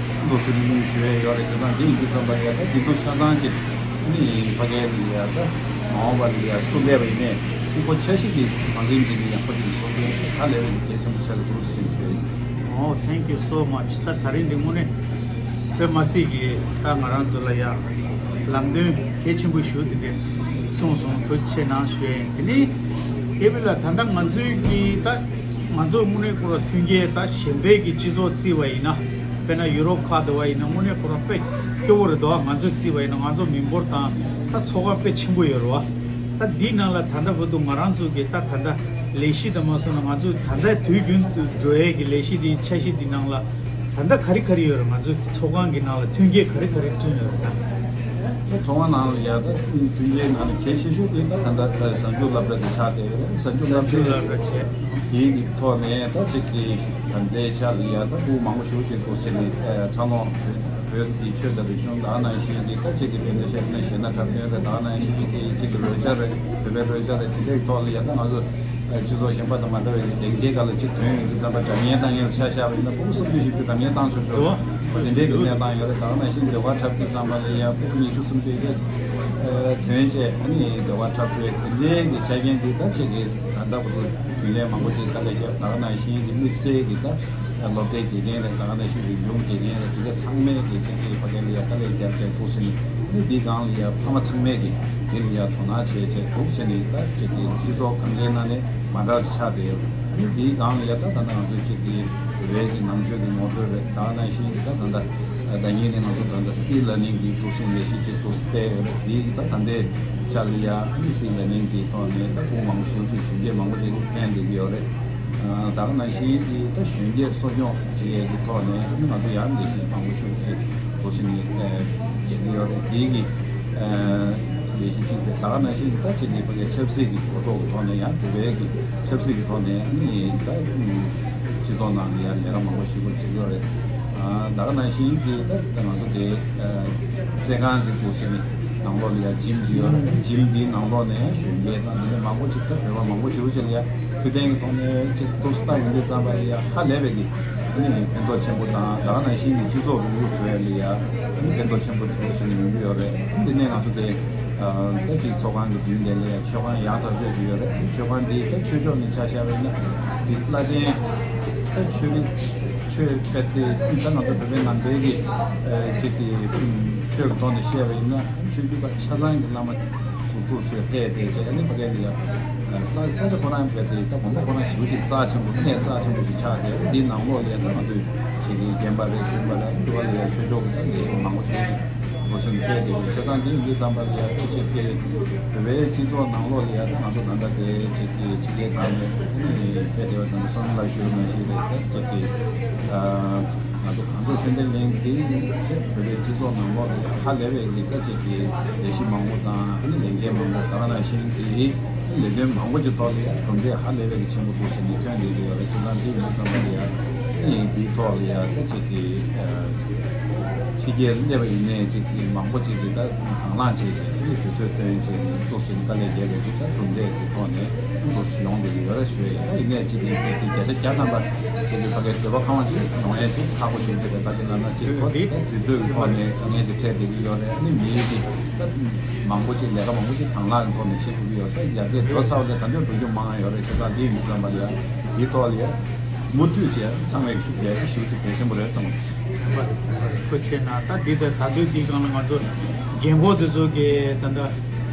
འདུག་སེ་དངུལ་ཞུ་ཡས་ཡོད་རེད། བྱས་ཙང་འདི་ཡིན་དུས་ཙམ་པ་ཡ་ད་འདི་ཚོ་ཆ་ཚང་ཅིག་ཨ་ནི་ཕ་གའི་ལ་ཡ་ད་མ་འོངས་པ་ལ་ཡ་བསུ་ལས་པ་ཡིན་ནའི་ཕྲུ་གུ་ཆ་བཞག་གི་ནང་འཛིན་བྱེད་མཁན་ཡག་པོ་ཅིག་བཟོ་མཁན་དེ་ཧ་ལས་པའི་གལ་ཆེན་པོ་ཆགས་ཀྱི་འདུག་ཟེར་ཞུ་ཡ་ཡིན། Oh, thank you so much. ད་ད་རིང་འདི་དངོས་གནས་དཔེ་མ་སྲིད་ཀྱི་ད་ང་རང་ཚོ་ལ་ཡ་ལམ་སྟོན་གལ་ཆེན་པོ་ཞུ་དེ་འདྲ་གསུངས་སོང་། ཐུགས་རྗེ་ཆེ་གནང་ཞུ་ཡ་ཡིན། དེ་ནི་ཨེ་བི་ལ་ད་ལྟ་ང་ཚོའི་གི་ད་ང་ཚོ་དངོས་གནས་ཁོ་ར་མཐུན་རྐྱེན་ད་གཞན་པའི་གི་སྤྱི་ཚོགས་བརྩིས་པ་ཡིན་ན་དཔེར་ན་ཡུ་རོབ་ཁག་དེ་བ་ཡིན་ན་དངོས་གནས་ཁོ་ར་དཔེ་སྐྱོ་བོ་རེད་འདུག་ང་ཚོ་བརྩིས་པ་ཡིན་ན་ང་ཚོ་མི་འབོར་དང་ད་ཚོགས་ཁག་དཔེ་ཆེན་པོ་ཡོད་རེད་བ། ད་འདིའི་ནང་ལ་ད་ལྟ་བར་དུ་ང་རང་ཚོ་གི་ད་ད་ལྟ་ལས་གཞི་དང་མ་སོང་ན་ང་ཚོ་ད་ལྟ་དུས་རྒྱུན་དུ་འགྲོ་ཡས་ཀྱི་ལས་གཞི་འདིའི་འཆར་གཞི་འདི་ནང་ལ་ད་ལྟ་ག་རེ་ག་རེ་ཡོད་རེད། ང་ཚོ་ཚོགས་ཁང་གི་ནང་ལ་མཐུན་རྐྱེན་ག་རེ་ག་རེ་བསྐྲུན་ཡོད་རེད་ད། ཚོགས་ཁང་ནང་ལ་ཡ་ད་མཐུན་རྐྱེན་ནང་ལ་གལ་ཆེ་ཤོས་དེ་ད་ད་ལྟ་གཟའ་མཇུག་སློབ་གྲྭ་དེ་ཆགས་བསྡད་ཡོད་རེད། གཟའ་མཇུག་སློབ་གྲྭ་དེའི་གི་ཐོག་ནས་ད་ཅིག་གི་ད་ལྟའི་ཆ་ལ་ཡ་ད་ཕྲུ་གུ་མང་པོ་ཞེ་པོ་ཅིག་འདུག་སེ་ནི་ཚང་མ་བོད་ཀྱི་ཆོས་དང་རིག་གཞུང་ད་ག་ནང་བཞིན་གྱི་ད་ཅིག་གི་དཔེར་ན་བཤད་ན་གཞས་སྣ་འཁྲབ་སྟོན་རེད། ད་ག་ནང་བཞིན་གྱི་ཅིག་གི་རོལ་ཆ་རེད། བོད་པའི་རོལ་ཆ་རེད། དེ་འདྲའི་ཐོག་ལ་ཡ་ད་ང་ཚོ་སྤྱི་ཚོགས་གཞན་པ་དང་མ་འདྲ་བའི་སྡིངས་ཆའི་སྒང་ལ་ཅིག་ཐོན་ཡོང་དུས་ཙམ་པ་སྒྲ་སྙན་བཏང་མཁན་ལ་ཆ་བཞག་པ་ཡིན་ན་ཕྲུ་གུ་སུམ་ཅུ་བཞི་བཅུ་སྒྲ་སྙན་བཏང་ཆོག་ཆོག་རེད་བ། དེ་འདྲའི་གི་གནས་སྟངས་ཡོད་རེད། ད་ག་ནང་བཞིན་ཟློས་གར་འཁྲབ་དུས་ཙམ་པ་ལ་ཡ་ཕྲུ་གུ་ཉི་ཤུ་སུམ་ཅུ་ཡི་གེ་ཐོན་བྱས་ཨ་ནི་ཟློས་གར་འཁྲབ་ཐུབ་པའི་དེ་འདྲའི་གི་ཆ་རྐྱེན་དེ་ད་ཅིག་གི་ད་ལྟ་བར་དུ་རྒྱུན་ལས་མང་པོ་ཅིག་དཀའ་ལས་བརྒྱབ། ད་ག་ནང་བཞིན་གྱི་དམིགས་བསལ་གྱི་ད་སློབ་གྲྭའི་དགེ་རྒན་རེད། ད་ག་ནང་བཞིན་རིག་གཞུང་དགེ་རྒན་རེད། དེ་ག་ཚང་མས་ཀྱི་ཅིག་གི་ཕ་གི་ལ་ཡ་དཀའ་ལས་བརྒྱབ་བྱས་འདུག་སེ་ནི་ཨ་ནི་འདིའི་སྒང་ལ་ཡ་ཕ་མ་ཚང་མས་ཀྱི་འདི་ལ་ཡ་དོ་སྣང་བྱས་བྱས་འདུག་སེ་ནི་ད་ཅིག་གི་སྤྱི་ཚོགས་གང་གའི་ནང་ནས་མ་འདྲ་ཆགས་བསྡད་ཡོད། ཨ་ནི་འདིའི་སྒང་ལ་ཡ་ད་ད་ལྟ་ང་ཚོས་ཅིག་གི་བོད་པའི་གི་ནང་ཆོས་ཀྱི་ངོ་སྤྲོད་རེད། ད་ག་ནང་བཞིན་གྱི་ད་ད་ལྟ་ཟླ་ཉིན་ནས་ང་ཚོ་ད་ལྟ་སི་ལར་ནིང་གི་འདུག་སེ་ལས་གཞི་ཅིག་འདུག་སེ་སྤེལ་ཡོད་རེད། དེའི་ད་ད་ལྟའི་ཆ་ལ་ཡ་ཨ་ནི་སི་ལར་ནིང་གི་ཐོག་ནས་ད་ཕྲུ་གུ་མང་པོ་ཞིག་ཅིག་གཞོན་སྐྱེས་མང་པོ་ཅིག་ཕན་བསྡད་ཀྱི་ཡོད་རེད། ཨ་ད་ག་ནང་བཞིན་གྱི་ད་གཞོན་སྐྱེས་གསོ་སྐྱོང་བྱེད་ཡས་ཀྱི་ཐོག་ནས་ཨ་ནི་ང་ཚོ་ཡང་ལས་གཞི་མང་པོ་ཞིག་ཅིག་འདུག་སེ་ནས་བྱེད་ཀྱི་ཡོད་རེད། དེའི་གི་ལས་གཞི་གཅིག་རེད། ད་ག་ནང་བཞིན་ད་ཅིག་གི་ཕ་གི་ཆབ་སྲིད་ཀྱི་གོ་རྟོགས་ཀྱི་ཐོག་ནས་ཡང་བོད་པའི་གི་ཆབ་སྲིད་ཀྱི་ཐོག་ནས་ཨ་ནི་ད་སྤྱི་ཚོགས་ནང་ལ་ཡང་ལས་ཀ་མང་པོ་ཞིག་པོ་བྱེད་ཀྱི་ཡོད་རེད། ད་ག་ནང་བཞིན་གྱི་ད་ང་ཚོ་དེ་རྩེད་ཁང་ཅིག་འདུག་སེ་ནི་ནང་ལོགས་ལ་ཡང་ཇིམ་ཅིག་ཡོད་རེད། ཇིམ་འདིའི་ནང་ལོགས་ནས་ཡང་གཞོན་སྐྱེས་དང་འདི་འདྲ་མང་པོ་ཅིག་ད་བོད་པ་མང་པོ་ཞེ་པོ་ཅིག་ལ་ཡང་འཕྲོད་བསྟེན་གྱི་ཐོག་ནས་ཅིག་ཏོག་ཙམ་ལྟ་ཡོང་དུས་ཙམ་པ་ལ་ཡང་ཧ་ལས་པའི་གི་ཨ་ནི་ཕན་ཐོགས་ཆེན་པོ་དང་ད་ག་ནང་བཞིན་གྱི་སྤྱི་ཚོགས་རུག་རུག་བཟོ་ཡ་ལ་ཡང་ཨ་ནི་ཕན་ཐོགས་ཆེན་པོ་ཐོགས་ཟེར་ནས་ཡོང་གི་ཡོད་རེད། འདི་ནས་ང་ཚོ་དེ་ད་ཅིག་ཚོགས་ཁང་གི་མདུན་དེ་ལ་ཡང་མཆོད་ཁང་ཡག་ཐག་ཆོད་ཅིག་ཡོད་རེད། མཆོད་ཁང་འདི་ད་ཆོས་ཕྱོགས་ནས་ཆ་བཞག་པ་ཡིན་ན་འདི་བླ་ཆེན་ད་ཆོས་རིག་ཆོས་སྤེལ་ཏེ་ད་ང་ཚོ་བོད་པའི་ནང་པའི་གི་ཅིག་གི་ཆོས་ཀྱི་ཐོག་ནས་བཤད་པ་ཡིན་ན་ཆོས་བརྒྱུད་པ་ཆ་ཚང་གི་བླ་མ་གཙུག་ཕུད་ཚོས་ཕེབས་ཏེ་བྱས་ཨ་ནི་ཕ་གི་ལ་ཡ་ས་ས་ཆ་ཁོ་རང་བས་ཏེ་ད་དགོན་པ་ཁོ་རང་ཞེ་པོ་ཅིག་རྩ་ཆེན་པོ་གནས་རྩ་ཆེན་པོ་ཞིག་ཆགས་ཏེ་འདིའི་ནང་ལོགས་ལ་ཡ་ད་ང་ཚོས་ཞིག་གི་རྒན་པ་རེད་གཞོན་པ་རེད་འདི་བ་ལ་ཡ་ཆོས་ཕྱོགས་ཀྱི་ལས་བྱེད་མང་པོ་ཞེ་པོ་ཅིག་འགོ་ཟིན་ཕེབས་ཏེ་བྱས་ཙང་འདི་ཡིན་དུས་ཙམ་པ་ལ་ཡ་ཐུགས་རྗེ་ཆེ། བོད་པའི་སྤྱི་ཚོགས་ནང་ལོགས་ལ་ཡ་ད་ང་ཚོ་ད་ལྟ་དེ་ཅིག་གི་ཕྱི་རྒྱལ་ཁག་ནས་ཕེབས་བསྡད་པ་དང་བསམ་བློ་ཞུ་མ་ཞིག་རེད། ད་ཅིག་གི་ང་ཚོ་གངས་ལྗོངས་ཆོས་ལྡན་གླིང་འདི་ཅིག་བོད་པའི་སྤྱི་ཚོགས་ནང་ལོགས་ལ་ཡ་ཧ་ལས་པའི་གི་ད་ཅིག་གི་ལས་གཞི་མང་པོ་དང་ཨ་ནི་ལས་འགན་མང་པོ་ད་ག་ནང་བཞིན་གྱི་ལས་དོན་མང་པོ་ཅིག་ཐོག་ལ་ཡ་གྲུབ་འབྲས་ཧ་ལས་པའི་གི་ཆེན་པོ་འདུག་ཟེར་ནས་ཐོན་བསྡད་ཀྱི་ཡོད་རེད། བྱས་ཙང་འདི་ཡིན་དུས་ཙམ་པ་ལ་ཡ་ཨ་ནི་འདིའི་ཐོག་ལ་ཡ་ད་ཅིག་གི་ཕྱི་རྒྱལ་སླེབས་པ་ཡིན་ནའི་ཅིག་གི་མང་པོ་ཅིག་གི་ད་དང་བླངས་བྱས་བྱས་ཨ་ནི་དུས་ཚོད་བཏོན་བྱས་ནས་འདུག་ཟེར་དཀའ་ལས་བརྒྱབ་པའི་གི་ད་གྲུབ་འབྲས་ཀྱི་ཐོག་ནས་འདུག་ཡོང་བསྡད་ཀྱི་ཡོད་རེད་ཞུ་ཡ་ཡིན། ད་ཡིན་ནའི་ཅིག་གི་བརྒྱ་ཆ་བརྒྱ་ཐམ་པ་ཅིག་གི་ཕ་གའི་འདོད་པ་ཁེངས་པ་ཅིག་ཡོང་ཡ་ཅིག་ཁག་པོ་ཞིག་ཅིག་རེད། ད་ཅིག་ལབ་ན་ཅིག་ཁོ་དེ་དུས་ཚོད་ཀྱི་ཐོག་ནས་དཀའ་ངལ་ཅིག་འཕྲད་བསྡད་ཀྱི་ཡོད་རེད། ཨ་ནི་མི་ཡུལ་གྱི་ད་མང་པོ་ཅིག་ལས་ཀ་མང་པོ་ཅིག་དང་བླངས་ཀྱི་ཐོག་ནས་བྱེད་ཐུབ་ཀྱི་ཡོད་རེད། ད་ཡར་རྒྱས་འགྲོ་ཚར་བ་ལས་ད་འདོད་འགྲོ་རྒྱུ་མང་ཡོད་རེད། བྱས་ཙང་འདི་ཡིན་དུས་ཙམ་པ་ལ་ཡ་འདིའི་ཐོག་ལ་ཡ་མུ་མཐུད་བྱས་ཚང་མས་ཤུགས་རྒྱག་ཤུགས་ཅིག་གལ་ཆེན་པོ་རེད་བསམ་གྱི་འདུག་ཐུགས་རྗེ་ཆེ་གནང་། ད་འདི་ལྟར་ད་དུས་འདི་སྒང་ལ་ང་ཚོ་རྒན་གོག་འདི་ཚོ་གི་ད་ལྟ་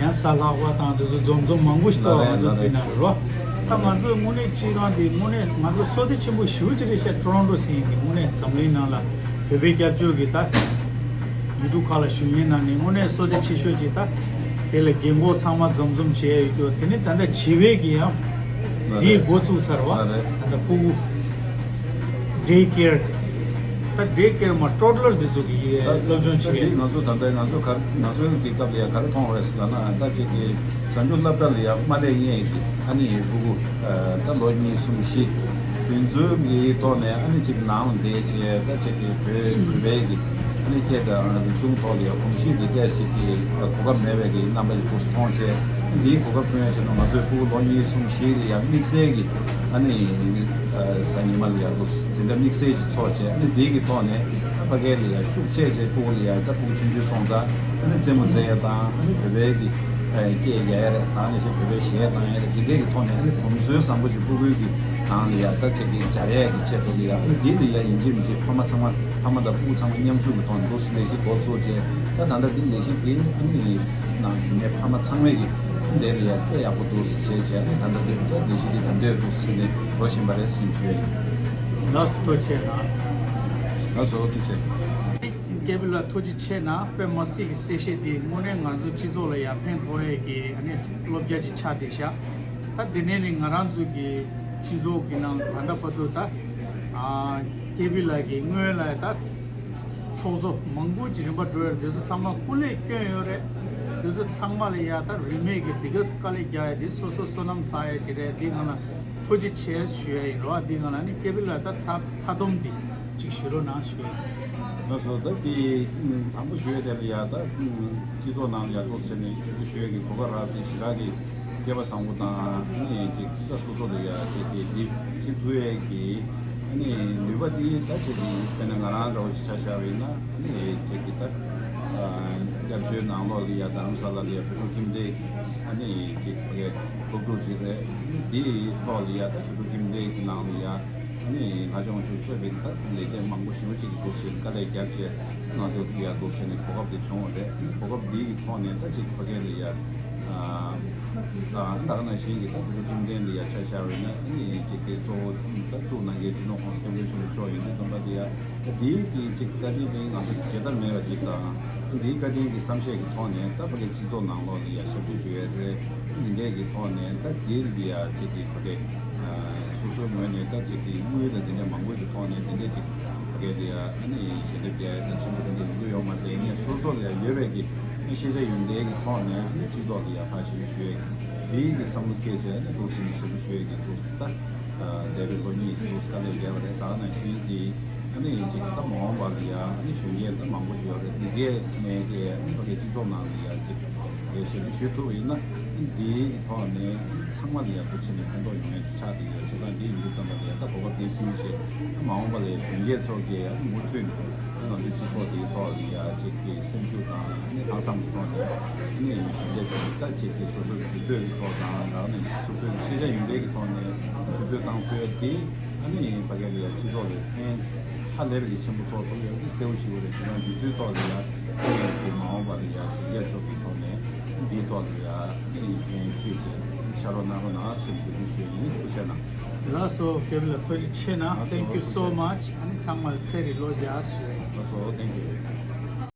ཡང་གཟའ་ལྷག་པ་དང་འདི་ཚོ་འཛོམས་འཛོམས་མང་པོ་ཞིག་འདུག་ང་ཚོ་འདི་ནང་རོ། ད་ང་ཚོ་དངོས་གནས་སྤྱིར་བཏང་འདི་དངོས་གནས་ང་ཚོ་བསོད་བདེ་ཆེན་པོ་ཞེ་པོ་ཅིག་རེད་ཤག་ཊོ་རོན་ཊོ་ཟེར་མཁན་འདི་དངོས་གནས་འཛམ་གླིང་ནང་ལ་བོད་པའི་སྐྱབས་བཅོལ་གྱི་ད་ཡུལ་གྲུ་ཁག་ལ་བཞུགས་མཁན་ནང་ནས་དངོས་གནས་བསོད་བདེ་ཆེ་ཤོས་ཅིག་ད་དེ་ལ་རྒན་གོག་ཚང་མ་འཛོམས་འཛོམས་བྱས་ཡོད་རྒྱུ། དེ་ནས་ད་ལྟ་བྱིས་པའི་གི་ཡང་འདིའི་འགོ་བཙུགས་ཚར་བ། ད་ལྟ་ཕྲུ་གུ་ཌེ་ཀེར། ད་ཌེ་ཀེར་མ་ཊོ་ཌ་ལར་འདི་ཚོ་གི་ད་སློབ་སྦྱོང་ད་བྱེད་ཡས། ང་ཚོ་ད་ལྟ་ང་ཚོ་ག་ང་ཚོའི་འདི་སྐབས་ལ་ཡང་ག་རེ་མཐོང་བ་རེད་ཟེར་ལབ་ན། ད་ཅིག་གི་གཟའ་མཇུག་སློབ་གྲྭ་ལ་ཡང་མ་སླེབས་སྔོན་གྱི་ཨ་ནི་ཕྲུ་གུ་ད་ལོ་གཉིས་གསུམ་བཞི་དེ་ཚོའི་གི་ཐོག་ནས་ཨ་ནི་ཅིག་ནང་བསྡད་བྱས་ད་ཅིག་གི་བོད་བོད་པའི་གི་ ཨ་ནི་སྐད་དང་རིག་གཞུང་ཐོག་ལ་ཡང་གོམས་གཤིས་འདི་འདྲ་ཞིག་གི་གོ་སྐབས་མེད་པའི་གི་རྣམ་པ་ཞིག་འདུག་སེ་མཐོང་བྱས། འདིའི་གོ་སྐབས་བསྐྲུན་བྱས་ན་ང་ཚོའི་ཕྲུ་གུ་ལོ་གཉིས་གསུམ་བཞི་ལ་ཡང་དམིགས་བསལ་གྱི་ཨ་ནི་གཟའ་ཉི་མ་ལ་ཡང་འདུག་སེ་འཛིན་གྲྭ་དམིགས་བསལ་ཞིག་ཚོགས་བྱས། ཨ་ནི་འདིའི་གི་ཐོག་ནས་ཕ་གི་ལ་ཡང་ཤུགས་ཆེ་ཆེ་ཕྲུ་གུ་ལ་ཡང་ད་ཕྲུ་གུ་ཆུང་ཆུང་སོང་ཙང་ཨ་ནི་རྩེད་མོ་རྩེ་ཡ་དང་ཨ་ནི་བོད་པའི་གི་སྐད་རྒྱག་ཡ་རེད། ད་ནི་ཞིག་བོད་པའི་གཞས་བཏང་ཡ་རེད། འདི་འདྲའི་གི་ཐོག་ནས་ཨ་ནི་གོམས་སྲོལ་བཟང་པོ་ཞིག་ཕྲུ་གུའི་གི་ནང་ལ་ཡང་ད་ཅིག་གི་སྦྱར་ཡ་གི་ཆེད་དུ་ལ་ཡང་ཨ་ནི་འདི་ལ་ཡང་ཡིན་གཅིག་མིན་གཅིག་ཕ་མ་ཚང་མ་ཕ་མ་དང་ཕྲུ་གུ་ཚང་མ་མཉམ་ཞུགས་ཀྱི་ཐོག་ནས་འདུག་སེ་ལས་གཞི་འགོ་བཙུགས་བྱས། ད་ད་ལྟ་འདི་ལས་གཞི་འདི་ཨ་ནི་ནང་བཞུགས་མཁན་ཕ་མ་ཚང་མས་ཀྱི་འདི་ལ་ཡང་དཔེ་ཡག་པོ་འདུག་སེ་བྱས་བྱས། ཨ་ནི་ད་ལྟ་འདི་ད་ལས་གཞི་འདི་ད་འདོད་འདུག་སེ་བྱས་ནས་འགྲོ་བཞིན་པ་རེད་ཟེར་ཞུ་ཡ་ཡིན། ལགས་སོ། ཐུགས་རྗེ་ཆེ་གནང་། ལགས་སོ། ཐུགས་རྗེ་ཆེ། སྐལ་བྷེ་ལགས་ཐུགས་རྗེ་ཆེ་གནང་། དཔེ་མ་སྲིད་ཀྱི་གསལ་བཤད་འདི་དངོས་གནས་ང་ཚོ་སྤྱི་ཚོགས་ལ་ཡང་ཕན་ཐོགས་ཡས་ཀྱི་ཨ་ནི་བློ་རྒྱ་ཅིག་ཆགས་བསྡད་ཤག་ད་དེ་ནས་ནི་ང་རང་ཚོ་གི་སྤྱི་ཚོགས་ཀྱི་ནང་ད་ལྟ་བར་དུ་ད་ཨ་སྐལ་བྷེ་ལགས་ཀྱིས་སྔོན་ལ་ད་ཚོགས་གཙོ་མང་པོ་ཅིག་རིམ་པ་འགྲོ་ཡ་རེད། དེ་ཚོ་ཚང་མ་སྐུ་ལས་བསྐྱོན་ཡོད་རེད། དེ་ཚོ་ཚང་མ་ལ་ཡ་ད་རིན་མེད་ཀྱི་དེ་ག་དཀའ་ལས་རྒྱག་ཡ་དེ་སོ་སོ་བསོད་ནམས་བསགས་ཡ་ཅིག་རེད། དེ་སྒང་ལ་ཐུགས་རྗེ་ཆེ་ཞུ་ཡ་ཡིན་རོ། དེ་སྒང་ལ་ནི་སྐལ་བྷེ་ལགས་ད་ཐ་མཐའ་སྡོམ་འདི་ཅིག་ཞུ་རོགས་གནང་ཞུ་ཡ་ཡིན། ལགས་སོ། ད་དེ་དང་པོ་ཞུ་ཡ་དེ་ལ་ཡ་ད་སྤྱི་ཚོགས་ནང་ལ་ཡ་འདུག་སེ་ནས་ཞབས་ཞུ་ཞུ་ཡ་གི་གོ་སྐབས་རག་དེ་ཞེ་དྲག་གི་སྐལ་པ་བཟང་པོ་དང་ཨ་ནི་ཅིག་ད་སོ་སོ་ལ་ཡ་ཅིག་དེ་འདི་བྱེད་ཐུབ་ཡས་ཀྱི་ཨ་ནི་ནུས་པ་དེ་ད་ཅིག་དཔེར་ན་ང་རང་འདྲ་བོ་ཅིག་ཆ་བཞག་པ་ཡིན་ན་ཨ་ནི་ཅིག་གི་ད་སྐྱབས་བཅོལ་ནང་ལོགས་ལ་ཡ་རྡ་རམ་ས་ལ་ལ་ཡ་བོད་ཕྲུག་ཁྱིམ་སྡེ་ཨ་ནི་ཅིག་ཕ་གི་སློབ་ཕྲུག་ཅིག་རེད། དེའི་ཐོག་ལ་ཡ་ད་བོད་ཕྲུག་ཁྱིམ་སྡེ་གི་ནང་ལ་ཡ་ཨ་ནི་ལྷ་ལྕམ་ཞུ་ཆོས་པའི་ད་ལས་བྱེད་མང་པོ་ཞེ་པོ་ཅིག་གི་འདུག་སེ་དཀའ་ལས་བརྒྱབ་བྱས་ང་ཚོ་ཡ་འདུག་སེ་ནས་གོ་སྐབས་དེ་བྱུང་བ་རེད། གོ་སྐབས་འདི་གི་ཐོག་ནས་ད་ཅིག་ཕ་གི་ལ་ཡ་ད་ད་ག་ནང་བཞིན་གྱི་ད་བོད་ཕྲུག་ཁྱིམ་སྡེ་འདི་ཡ་ཆ་བཞག་པ་ཡིན་ན་ཨ་ནི་ཅིག་གི་གཙོ་བོ་ད་གཙུག་ན་རྒྱལ་སྤྱི་ནོར་༸གོང་ས་༸སྐྱབས་མགོན་ཆེན་པོ་མཆོག་ཡིན་དུས་ཙམ་པ་དེ་ཡ། ད་དེའི་གི་ཅིག་བཀའ་དྲིན་དེ་ང་ཚོ་བརྗེད་ཐབས་མེད་པ་ཅིག་དང་། དེའི་བཀའ་དྲིན་གྱི་བསམ་ཤེས་ཀྱི་ཐོག་ནས་ད་ཕ་གི་སྤྱི་ཚོགས་ནང་ལོགས་ལ་ཡ་ཞབས་ཞུ་ཞུ་ཡས་རེད། འདི་འདྲས་ཀྱི་ཐོག་ནས་ད་དེ་ལ་ཡ་ཅིག་གི་ཕ་གི་སོ་སོའི་ངོས་ནས་ད་ཅིག་གི་དངུལ་དང་དེ་འདྲས་མང་པོ་གི་ཐོག་ནས་དེ་འདྲས་ཅིག་ཕ་གི་ལ་ཡ་ཨ་ནི་ཞལ་འདེབས་རྒྱག་ཡས་ད་ཆེན་པོ་དེ་འདྲས་ཡོང་གི་ཡོད་མ་རེད། ངས་སོ་སོ་ལ་ཡ་ཡོད་པའི་གི་ཤེས་བྱ་ཡོན་ཏན་གྱི་ཐོག་ནས་སྤྱི་ཚོགས་ལ་ཡ་ཕར་ཞབས་ཞུ་ཞུ་ཡས་ཀྱི་དེའི་གི་བསམ་བློ་འཁྱེར་བྱས་ནས་འདུག་སེ་ནས་ཞབས་ཞུ་ཞུ་ཡས་ཀྱི་འདུག་སེ་ད། འདས་པའི་ལོ་གཉིས་སུ་དཀའ་ལས་བརྒྱབ་པ་རེད། ད་ག་ནང་བཞིན་གྱི་ཨ་ནི་ཅིག་ད་མ་འོངས་པ་ལ་ཡ་ཨ་ནི་གཞོན་སྐྱེས་ད་མང་པོ་ཞིག་ཡོད་རེད། འདི་གས་ནས་ཀྱི་ཨ་ནི་ཕ་གི་སྤྱི་ཚོགས་ནང་ལ་ཡ་ཅིག་ཞབས་ཞུ་ཞུ་ཐུབ་པ་ཡིན་ན་འདིའི་ཐོག་ནས་ཚང་མ་ལ་ཡ་འདུག་སེ་ནས་ཕན་ཐོགས་ཡོང་ཡ་ཆགས་ཀྱི་ཡོད། བྱས་ཙང་འདི་ཡིན་དུས་ཙམ་པ་ལ་ཡ་ད་གོ་སྐབས་དེ་བསྐྲུན་བྱས་མ་འོངས་པ་ལ་ཡ་གཞོན་སྐྱེས་ཚོ་གི་ཨ་ནི་མུ་མཐུད་ནས་ང་ཚོའི་སྤྱི་ཚོགས་འདིའི་ཐོག་ལ་ཡ་ཅིག་གི་སེམས་ཤུགས་དང་ཨ་ནི་ཧང་སངས་ཀྱི་ཐོག་ནས་ཨ་ནི་གཞོན་སྐྱེས་ཚོ་ད་ཅིག་གི་སོ་སོའི་དུས་ཚོད་ཀྱི་ཐོག་དང་རང་ནས་སོ་སོའི་ཤེས་བྱ་ཡོན་ཏན་གྱི་ཐོག་ནས་དུས་ཚོད་བཏང་ཐུབ་ཡ་དེ་ཨ་ནི་ཕ་གི་ལ་ཡ་སྤྱི་ཚོགས་ལ་ཕན་ཧ་ལས་པའི་གི་ཆེན་པོ་ཐོགས་ཐུབ་ཡོད་དེ་གསལ་པོ་ཞེ་པོ་རེད། བྱས་ཙང་འདི་ཚོའི་ཐོག་ལ་ཡ་ཨ་ནི་གི་མ་འོངས་པ་ལ་ཡ་གཞོན་སྐྱེས་ཚོ་གི་ཐོག་ནས་འདིའི་ཐོག་ལ་ཡ་ཨ་ནི་ཕན་ཐོགས་བྱས་ཕྱག་རོགས་གནང་རོགས་གནང་ཟེར་འབོད་སྐུལ་ཞུ་ཡ་ཡིན། ཐུགས་རྗེ་གནང་། ལགས་སོ། སྐལ་བྷེ་ལགས་ཐུགས་རྗེ་ཆེ་གནང་། Thank you so much. ཨ་ནི་ཚང་མར་ཚེ་རིང་ལོ་བརྒྱ་ཞུ། ལགས་སོ། Thank you.